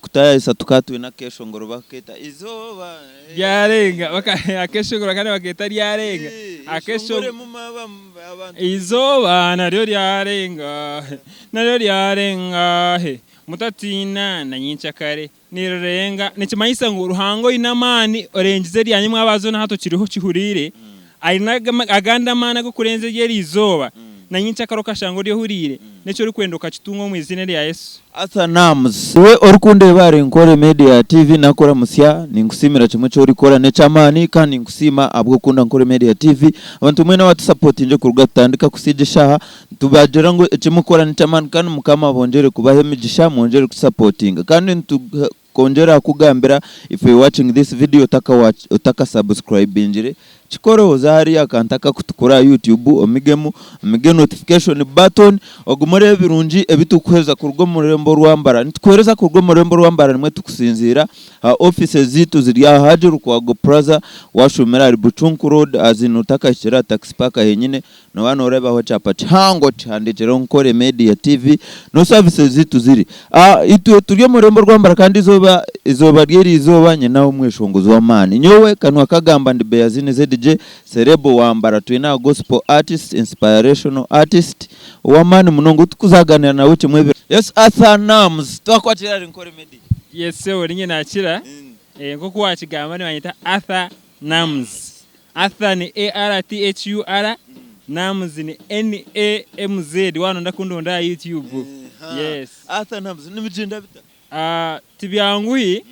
Kutaayayisa tukaba twine akeeshongoro bakukeeta Izooba. Ryarenga, akeeshongoro kandi bakeeta Ryarenga. Yeshongoremu abantu. Eizooba naryo ryarenga, naryo ryarenga, mutatiina na nyenkyakare nirirenga. Nikimanyisa ngu Ruhanga oine amaani orengize erya nyimwabazyo na hati okiriho okihuriire, aine agandi amaani ag'okurenza ery'eri izooba na nyenkyakare okashanga ori ohuriire, n'eki orikwenda okakitunga omu eiziina erya Yesu. Arthur Nams. Iwe orikundeeba ahari Nkore Media TV nakuramutsya, ninkusiimira kimwe eki orikukora n'eky'amaani kandi ninkusiima ahabw'okukunda Nkore Media TV. Abantu mwena abatusapotingire kuruga tutandika kuhitsya egi eshaaha, nitubagira ngu eki murikukora n'eky'amaani kandi Mukama abongyere kubaha emigisha mwongyere kutusapotinga. Kandi nitukwongyera kukugambira if you're watching this video otaka subscribingire, Kikore oze ahari akantu akakutukura aha YouTube omigemu, omige notification button ogume oreebe ebirungi ebi turikuheereza kuruga omu rurembo orwa Mbarara. Nitukuheereza kuruga omu rurembo orwa Mbarara nimwo turikusinziira aha offices zaitu ziri aha Haji Lukwago Plaza washuumira ahari Buchunku Road as in otakahikire aha taxi park henyine Nooba nooreebaho ekyapa kihango kihandiikireho Nkore Media TV, niho services zaitu ziri. Itwe turi omu rurembo rwa Mbarara kandi eizooba eizooba ry'eri izooba nyine omweshongozi w'amaani. Nyowe kanwa kagamba ndi Beyazini ZJ, Celeb wa Mbarara. Twine aha Gospel Artist, Inspirational Artist ow'amaani munonga ou turikuzaagaanira nawe kimwe ebiro. Yes Arthur Nams, twakwakira ahari Nkore Media. Yes sebo niinye naakira. Nk'oku waakigamba nibanyeta Arthur Nams. Arthur ni A-R-T-H-U-R, Namz ni N-A-M-Z waaba noyenda kundonda aha YouTube. Yes. Arthur Namz, nibigyenda bita? Tibyanguhi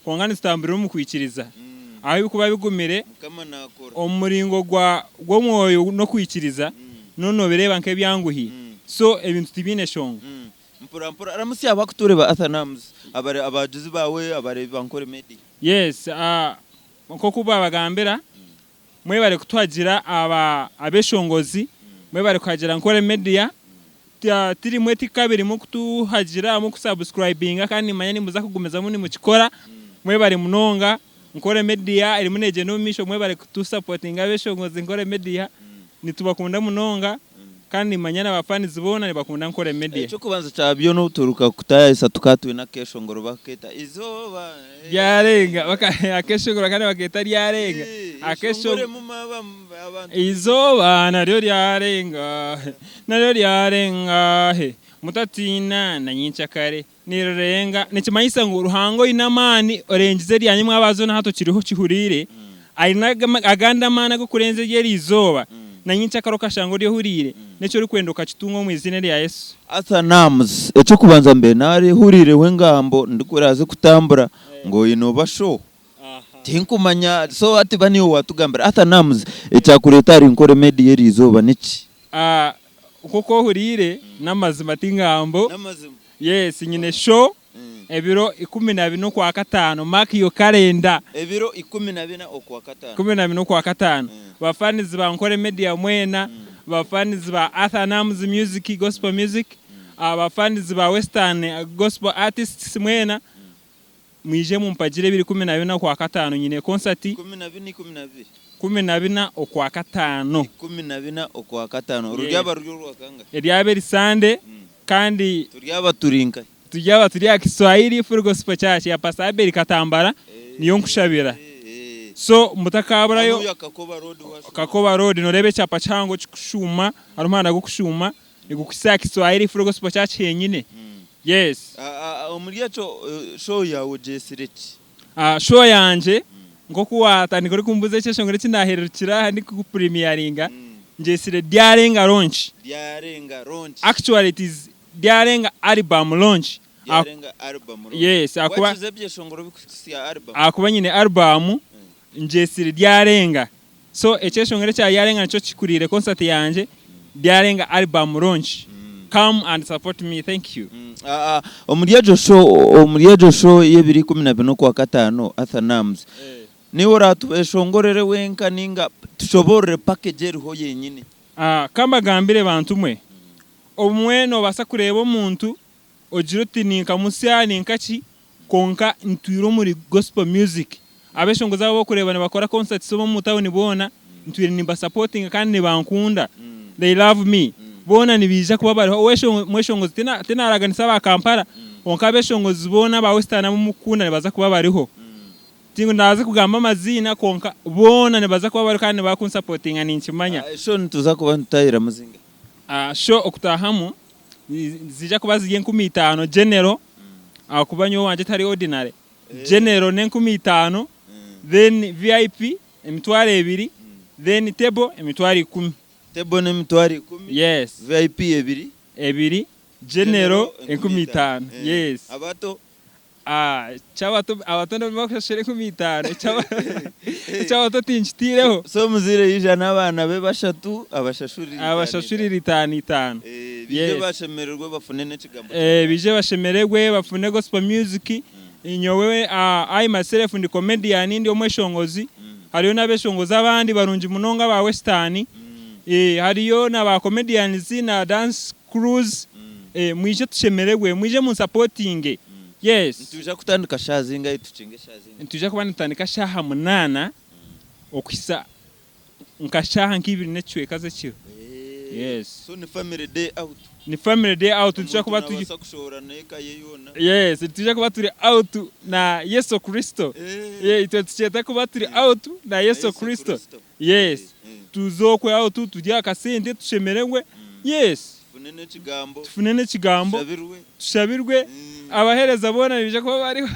kwonka nitutamburira omu kwikiriza. Ahu bikuba bigumire, Mukama nakora. omu muringo gwa gw'omwoyo n'okwikiriza, noba nobireeba nk'ebyanguhi. So ebintu tibiine shonga. Mpora mpora. Ramutsya abakutureeba Arthur Namz, abahagizi baawe, abareebi ba Nkore Media. Yes. Nk'oku baabagambira, mwebare kutuhagira aba abeshongozi, mwebare kuhagira Nkore Media, ti rimwe ti kabiri mukutuhagira muku subscribinga kandi nimanya nimuza kugumizamu nimukikora, mwebare munonga, Nkore Media erimu negyenda omu maisho mwebare kutu supportinga abeshongozi Nkore Media, nitubakunda munonga. Kandi nimanya na ba fans boona nibakunda Nkore Media. Eky'okubanza kya byona obu tuheruka kutaayayisa tukaba twine akeeshongoro bakukeeta Eizooba. Ryarenga akeeshongoro kandi bakeeta Ryarenga. Yeshongoremu abantu. Eizooba naryo ryarenga, naryo ryarenga, mutatiina na nyenkyakare nirirenga. Nikimanyisa ngu Ruhanga oine amaani orengize erya nyimwabazyo na hati okiriho okihuriire, aine agandi amaani ag'okurenza ery'eri izooba, na nyenkyakare okashanga ori ohuriire, n'eki orikwenda okakitunga omu iziina erya Yesu. Arthur Nams, Eky'okubanza mbe naarehuriireho engambo ndikureeba zikutambura ngu oine oba sho tinkumanya so hati ba niiwe waatugambira. Arthur Nams, Ekyakureeta ahari Nkore Media eri izooba niki? Nk'oku ohuriire, n'amazima ti ngambo. Yes, nyine show ebiro 14 Okwakataano, mark your calendar. Ebiro 14 Okwakataano. 14 Okwakataano. Ba fans ba Nkore Media mwena, ba fans ba Arthur Nams Music, Gospel Music, ba fans ba Western Gospel Artists mwena, Mwije mumpagire ebiro 14 Okwakataano nyine concert. 14, 12. 14 Okwakataano. 14 Okwakataano. Orwo ryaba ruri orwa kangahi? Eryaba eri Sunday kandi. Turyaba turi nkahi? Turyaba turi aha Kiswahili Full Gospel Church ya Pastor Abel Katambara niyo nkushabira. So mutakaburayo. Hanuya Kakoba Road washuuma. Kakoba Road noreeba ekyapa kihango kikushuuma hariho omuhanda gukushuuma nigukuhitsya aha Kiswahili Full Gospel Church henyine. Yes. Omuri ekyo show yaawe ogyetsire ki? Show yangye nk'oku waatandika orikumbuuza ekyeshongoro eki naahererukire aha ndikupurimiyaringa, ngyetsire Ryarenga Launch. Ryarenga Launch. Actually it is Ryarenga Album Launch. Ryarenga Album Launch. Yes, ahakuba. Wakiza ebyeshongoro bikuhitsya album? Ahakuba nyine album ngyetsire Ryarenga. So ekyeshongoro ekya Ryarenga nikyo kikuriire concert yangye, Ryarenga album launch. Come and support me, thank you. Omuri egyo show omuri egyo show y'ebiro 14 Okwakataano, Arthur Nams, niiwe oraatweshongorere wenka ninga tushoboorore package eriho yenyine? Ka mbagambire bantu mwe, obumwe noobaasa kureeba omuntu ogire oti ninka musya ninka ki kwonka ntwire omuri gospel music. Abeshongozi abu orikureeba nibakora concerts omu town boona ntwire nimbasapotinga kandi nibankunda they love me. Boona nibaija kuba bariho. Mweshongozi tinaraganisa aba Kampala. Kwonka abeshongozi boona aba Western abu mukukunda nibaza kuba bariho. Tindaza kugamba amaziina kwonka boona nibaza kuba bariho kandi nibakunsapotinga ninkimanya. Show nituza kuba nitutahiramu zingahi? Show okutahamu niziija kuba ziri 5000 general ahakuba nyowe owangye tari ordinary. General n'enkumitaano then VIP 20,000 then table 10,000. Table n'emitwaro 10, Yes. VIP ebiri. Ebiri, General 5000. Yes. Abato? Ah, eky'abato, abato nabo nibakushashura 5000. Eky'abato tinkitaireho. So omuzaire yaija n'abaana be bashatu abashashurire itaano Abashashurire itaano itaano. Baije Yes. bashemererwe bafune n'ekigambo kya Ruhanga. Baije bashemererwe bafune gospel music. Nyowe I myself ndi comedian ndi omweshongozi. Hariyo n'abeshongozi abandi barungi munonga aba western. Hariyo na ba comedians na dance crews. Mwije tushemererwe, mwije munsapotinge. Yes. Nitwija kutandika shaaha zingahi tukinge eshaaha zingahi? Nitwija kuba nitutandika shaaha 8 okuhitsya nka shaaha nka ibiri n'ekicweka z'ekiro. Yes. So ni family day out. Ni family day out nitwija kuba Omuntu turi nabaasa kushohora n'eka ye yoona. Yes, nitwija kuba turi out na Yesu Kristo. Yeah, itwe tukyeta kuba turi out na Yesu Kristo. Yes. Tuze okwe out turye akasente tushemererwe. Yes. Tufune n'ekigambo. Tufune n'ekigambo. Tushabirwe. Tushabirwe. Abaheereza boona nibaija kuba bariho.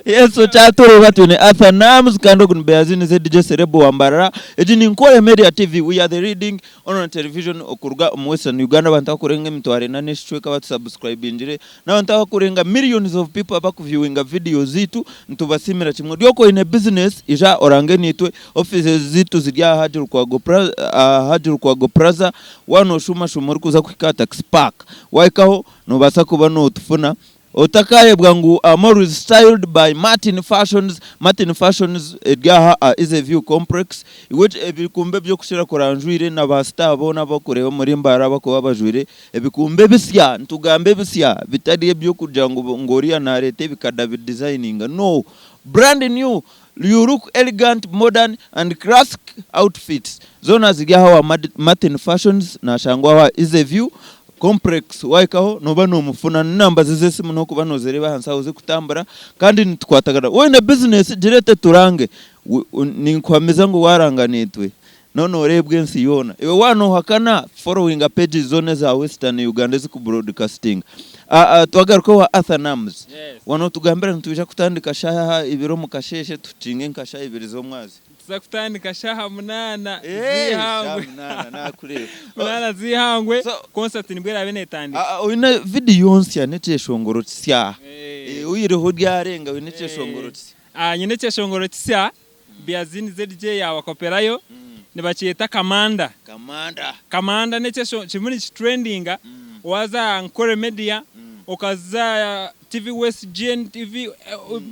Yesu kyatureeba twine Arthur Nams kandi ogu ni Beazini ZJ Celeb wa Mbarara. Egi ni Nkore Media TV. We are the leading online television okuruga omu Western Uganda. Abantu abakurenga 4,000 n'ekicweka batusubscribingire n'abantu abakurenga millions of people abakuviewinga video ziitu nitubasiimira kimwe. Ori okwo oine business ija orange naitwe. Offices ziitu ziri aha Hajji Lukwago Pra aha Hajji Lukwago Plaza. Waaba nooshuumashuuma orikuza kuhika aha Taxi Park. Waahikaho noobaasa kuba nootufuna. Otakaayebwa ngu Morris Styled by Martin Fashions, Martin Fashions eri aha aha Easy View Complex. Iwe ebikumba eby'okukira kuranjwire na ba star boona abu orikureeba omuri Mbarara abakuba bajwaire ebikumba ebisya, nitugamba ebisya bitari eby'okugira ngu ngu oriya naareeta ebikada bidizayininga no! Brand new, you look elegant, modern and classic outfits zoona ziri aha owa Martin Fashions nashangwa aho aha Easy View Complex wahikaho noba nomufuna nenamba ze zesimu nokuba nozireeba ahansi aho zikutambura kandi nitukwatagana waine business gireete turange ninkuhamiza ngu waranga naitwe no noreebwa ensi yoona iwe waaba nohakana followinga pages zoona eza Western Uganda eziku broadcastinga twagaruka owa Arthur Nams wanotugambira nitwija kutandika shaaha ibiri omukasheeshe tukinge nka shaaha ibiri z'omwazyo. Nituza kutandika shaaha munaana Shaaha z'eihangwe. munaana naakureeba. Munaana z'eihangwe, So, concert nibwo eraabe neetandika. Ah, oine vidiyo nsya n'ekyeshongoro kisya. Oihireho ryarenga oine ekyeshongoro kisya. Ah, nyine ekyeshongoro kisya, Biazin ZJ yaabakoperayo, nibakyeta Kamanda. Kamanda. Kamanda n'ekyeshongoro kirimu nikitrendinga, waaza aha Nkore Media, okaza TV West, GNTV,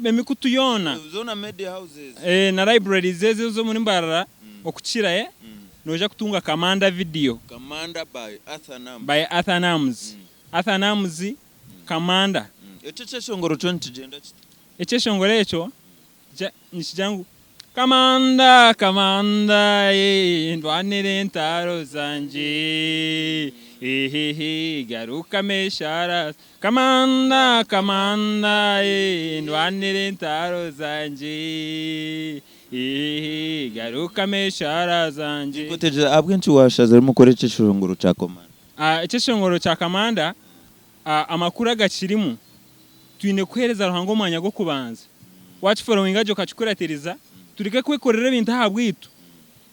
emikutu yoona. Zoona media houses. Na libraries ezo ez'omuri Mbarara okukira noija kutunga Kamanda video. Kamanda by Arthur Nams. By Arthur Nams. Arthur Nams, Kamanda. Ekyo ekyeshongoro kyo nikigyenda kita? Ekyeshongoro ekyo nikigira ngu Kamanda, Kamanda, eh, ndwanira entaro zangye, ehehe, garukamu eshaara. Kamanda, Kamanda, eh, ndwanira entaro zangye, ehehe, garukamu eshaara zangye. Ninkwetegyereza ahabw'enki waashaziremu kukora ekyeshongoro kya Komanda. Ekyeshongoro kya Kamanda, amakuru agakirimu, twine kuheereza Ruhanga omwanya gw'okubanza. Waakiforowinga gye okakikuratiriza, tureke kwekorera ebintu ahabwaitu.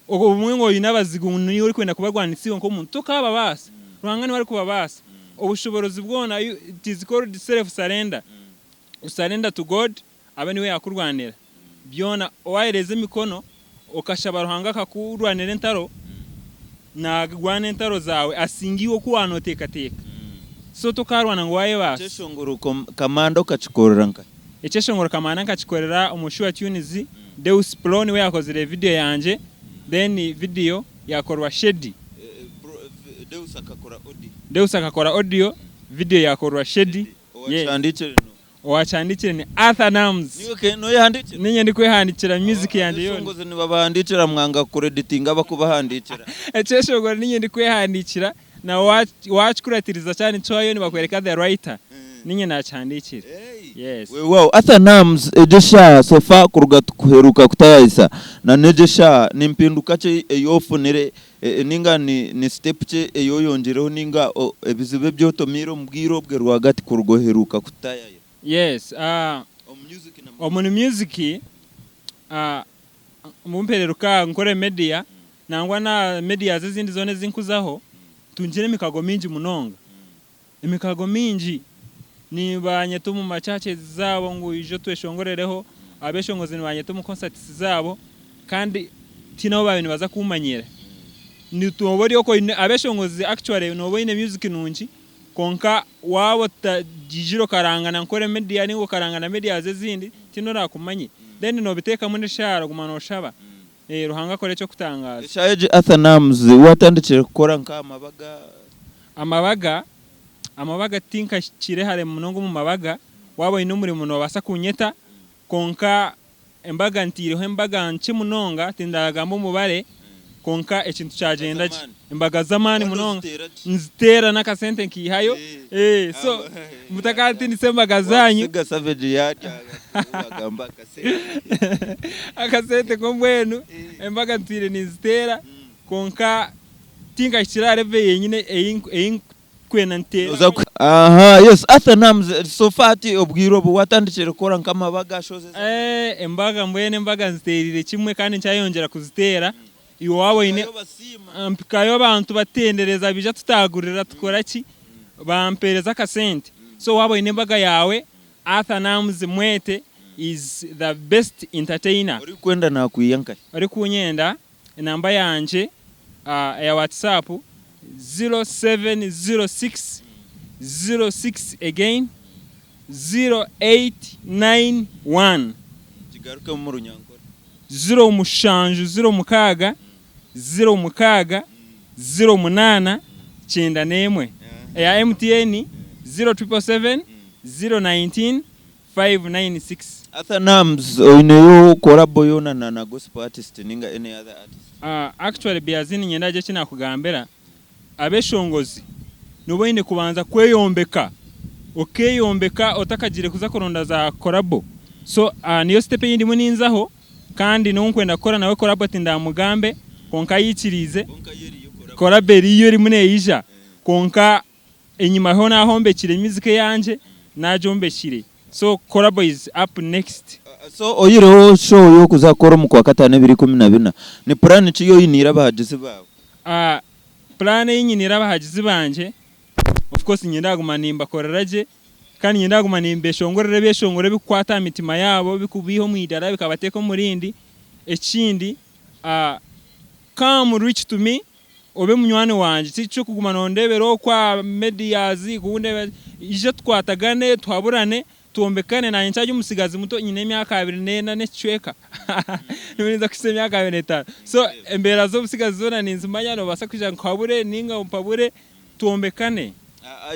Obumwe ngu oine abazigu niiwe orikwenda kubarwanisa iwe nk'omuntu, tokaababaasa. Ruhanga niwe arikubabaasa. Obushoboorozi bwona, it is called self surrender. You surrender to God, abe niwe yaakurwanira. Byona waayereeza emikono okashaba Ruhanga akakurwanira entaro, naarwana entaro zaawe asinga iwe oku waanooteekateeka. So tokaarwana ngu waayebaasa. Ekyeshongoro Kamanda okakikorera nkahi? Ekyeshongoro Kamanda nkakikorera omu Sure Tunes, Deus Pro niwe yakozire video yangye then video yakorwa Sheddy. Deus akakora audio. Deus akakora audio, video yakorwa Sheddy. Yes. Owakihandikire noha? Owakihandikire ni Arthur Nams. Niiwe ke noyehandikira? Ninye ndikwehandikira music yangye yoona. Abeshongozi nibabahandikira mwanga kucreditinga abakubahandikira. Ekyeshongoro ninye ndikwehandikira na wakikuratiriza kyaba nikihwayo nibakworeka the writer. Niinye naakihandiikire. Yes. Weewaawo Arthur Nams egyo eshaaha so far kuruga tukuheruka kutayayisa na n'egyo eshaaha ni mpinduka ki ei ofunire ninga ni step ki ei oyongyeireho ninga ebizibu ebi otomiire omu bwire obwe rwagati kuruga oheruka kutayaya? Yes, omu music obu mpereruka nkore media nangwa na medias ezindi zoona ezi nkuzaho ntungire emikago mingi munonga. Emikago mingi nibanyeta omu ma churches zaabo ngu ija otweshongorereho, abeshongozi nibanyeta omu concerts zaabo kandi tihaine ahu baabaire nibaza kumanyira. Nooba ori okwo oine abeshongozi actually nooba oine music nungi kwonka waaba otagiijire okarangana nka ori media ninga okarangana medias ezindi tihaine orakumanye. Then noobiteekamu n'eshaara oguma nooshaba Ruhanga akore eky'okutangaaza. Eshaaha egi Arthur Nams waatandikire kukora nk'amabaga? Amabaga, Amabaga tinkahikire hare munonga omu mabaga, waaba oine omurimo noobaasa kunyeta, kwonka embaga ntaireho embaga nkye munonga tindagamba omubare kwonka ekintu kyagyenda gye. Embaga z'amaani munonga nziteera n'akasente nkaihayo so mutakatinisa embaga zaanyu. Akasente ko mbwenu embaga ntwire ninziteera kwonka Tinkahikire aha level yenyine ei nkwenda nteere. Aha yes Arthur Nams so far hati obwire obu watandikire kukora nk'amabaga, shows ez'amaani? Eeh embaga mbwenu embaga nziteerire kimwe kandi nkyayongyera kuziteera. Iwe waaba oine mpikayo abantu batendereza baija tutaagurira tukora ki bampeereza akasente. So waaba oine embaga yaawe Arthur Nams Mwete is the best entertainer. Orikwenda naakwiha nkahi? Orikunyenda Enamba yangye eya WhatsApp 0706 06 again 0891. Kigarukemu omu Runyankore. 07 06 06 08 91. Eya MTN 0777 019 596. Arthur Nams oineyo collabo yoona na na gospel artist ninga any other artist? Actually Biazi niinyenda hagire eki naakugambira, abeshongozi nooba oine kubanza kweyombeka, okeeyombeka otakagiire kuza kuronda za collabo. So niyo step ei ndimu ninzaho kandi n'ou nkwenda kukora nawe collabo tindamugambe kwonka ayikiriize, collabo eriyo erimu neija kwonka Enyima ho nahombekire music eyangye nagyombekire so collabo is up next. So oyireho show yokuza kukora omu kwakataano ebiro 14, ni plan ki eyi oyiniire abahagizi baawe? Plan eyi nyiniire abahagizi bangye of course niinyenda kuguma nimbakorera gye kandi niinyenda kuguma nimbeshongorera ebyeshongoro ebikukwata aha mitima yaabo ebikubiiha omu idara bikabateeka omu rindi. Ekindi come reach to me Obe munywani wangye, ti ky'okuguma nondeebera okwo aha medias, kundeeba, ija tukwatagane, tuhaburane, twombekane, naanye nkyari omutsigazi muto nyine emyaka 24 n'ekicweka, ninza kuhitsya emyaka 25, so embeera z'obutsigazi zoona ninzimanya, noobaasa kwija nkuhabure ninga ompabure twombekane.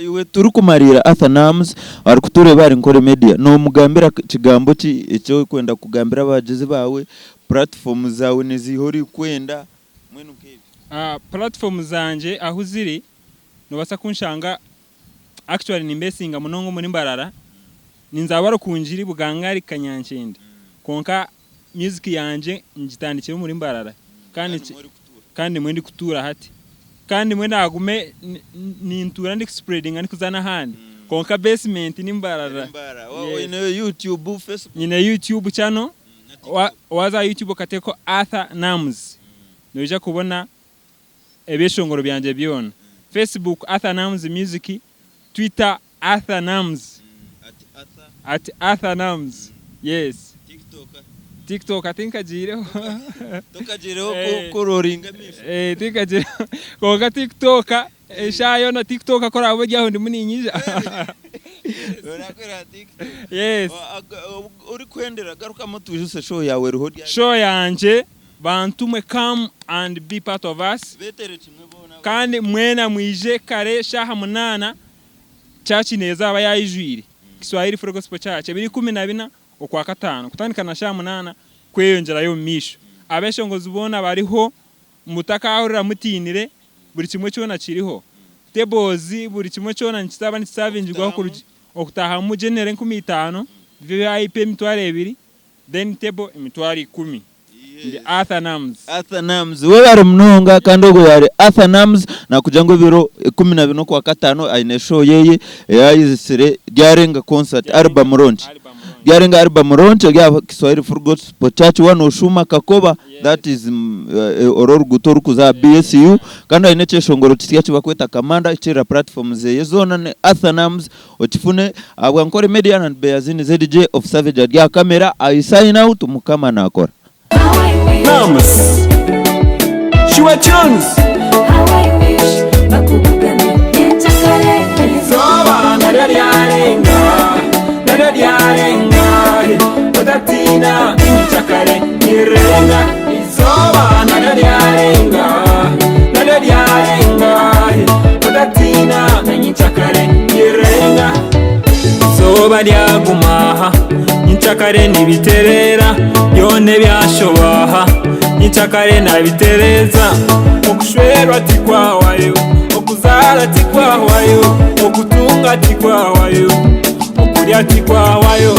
Iwe turikumariira Arthur Nams arikutureeba ahari Nkore Media, nomugambira kigambo ki eki orikwenda kugambira abahagizi baawe, platform zaawe niziiha orikwenda? Mbwenu nk'ebyo. Platform zangye ahu ziri nobaasa kunshanga actually nimbesinga munonga omuri Mbarara, ninzaarwa Rukungiri Bugangari Kanyankyende kwonka music yangye ngitandikire omuri Mbarara kandi kandi nimwo ndikutuura hati kandi nimwo ndagume nintuura ndiku spreadinga ndikuza n'ahandi kwonka basement ni Mbarara. Yes. Oineyo YouTube, Facebook? Nyine YouTube channel. Waaza aha YouTube okateekaho Arthur Nams noija kubona ebyeshongoro byangye byona. Facebook Arthur Nams Music, Twitter Arthur Nams, at Arthur Nams, yes. TikTok tinkagiireho. Tokagiireho kuroringa amaisho? Tinkagiireho. Kwonka TikTok Eshaaha yoona TikTok ku oraabe ori aho ndimu niinyija. Orakorera TikTok. Yes. Orikuhendera garukamu otwijuse show yaawe eriho ryari? Show yangye bantumwe come and be part of us. Beetere kimwe boona. Kandi mwena mwije kare shaaha munaana church neezaaba yaijwire. Kiswahili Full Gospel Church ebiro 14 Okwakataano kutandika na shaaha munaana kweyongyerayo omu maisho. Abeshongozi boona bariho. Mutakahurira mutiinire, buri kimwe kyona kiriho. Tables, buri kimwe kyona nikizaba nikisavingirwaho kurugi. Okutaahamu general 5000, VIP 2000, then table 100,000. Ndi Arthur Nams. Arthur Nams webare munonga kandi ogwo yari Arthur Nams nakugira ngu ebiro 14 okwakatano aine show yeye eyayizisire Ryarenga concert album launch Ryarenga album launch eri aha Kiswahili Full Gospel Church waaba noshuuma Kakoba that is oru oruguuto orukuza aha BSU kandi aine ekyeshongoro kisya ekibakweta Kamanda ekiri aha platform zeye zoona ni Arthur Nams Okifune ahabwa Nkore Media and Beyazini ZJ of Savage ari aha camera I sign out Mukama nakora. Nams Sure tunes. Izooba naryo ryarenga, naryo ryarenga, Otatiina nyikyakare nirirenga. Izooba naryo ryarenga, naryo ryarenga, Otatiina na nyikyakare nirirenga. Izooba ryaguma aha, nyikyakare nibitereera, Byona ebyashoba aha, nyikyakare nabitereeza. Okushwerwa tikwahwayo, okuzaara tikwahwayo, Okutunga tikwahwayo, okurya tikwahwayo.